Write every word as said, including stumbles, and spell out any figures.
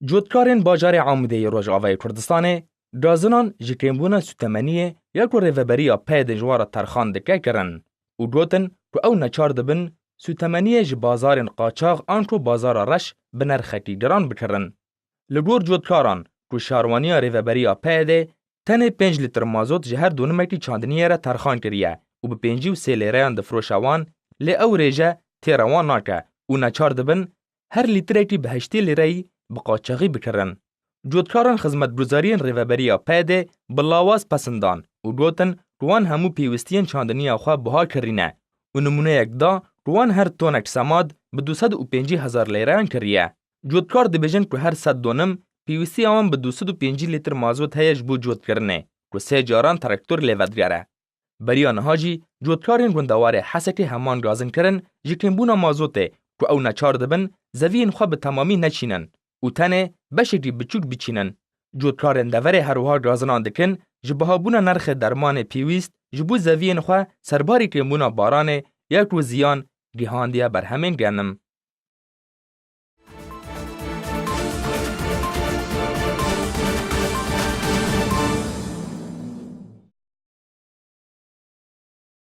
Cotkarên bajarê Amûdê yê Rojavayê Kurdistanê gazinan ji kêmbûna sûtemeniyê ya ku rêveberiya PYD'ê ji wan re terxan dike kirin û gotin ku ew neçar dibin sûtemeniyê ji bazarên qaçax anku bazara reş bi nerxekî giran bikirin. Li gor cotkaran ku şarwaniya rêveberiya PYD'ê tenê pênc lîtir mazot ji her donimekî çandiniyê re terxan kiriye û bi pêncî û sê lêreyan difiroşe wan, lê ew rêje têra wan nake û neçar dibin her lîtirekî bi heştê lêreyî bi qaçaxî bikirin. Cotkaran xizmetguzariyên rêveberiya PYD'ê bi lawaz pesindan û gotin ku wan hemû pêwistiyên çandiniya xwe buha kirîne û nimûneyek da ku wan her tonek semad bi du sed û pêncî hezar lêreyan kiriye. Cotkar dibêjin ku her sed donim pêwistiya wan bi du sed û pêncî lîtir mazot heye ji bo cotkirinê ku sê caran traktor lê vedigere. Beriya niha jî cotkarên gundewarê Hesekê heman gazin kirin ji kêmbûna mazotê ku ew neçar dibin zeviyên xwe bi temamî neçînin û tenê beşekî biçûk biçînin. Cotkarên deverê her wiha gazinan dikin ji bihabûna nerxê dermanê pêwîst ji bo zeviyên xwe serbarî kêmbûna baranê ya ku ziyan gihandiye berhemên genim.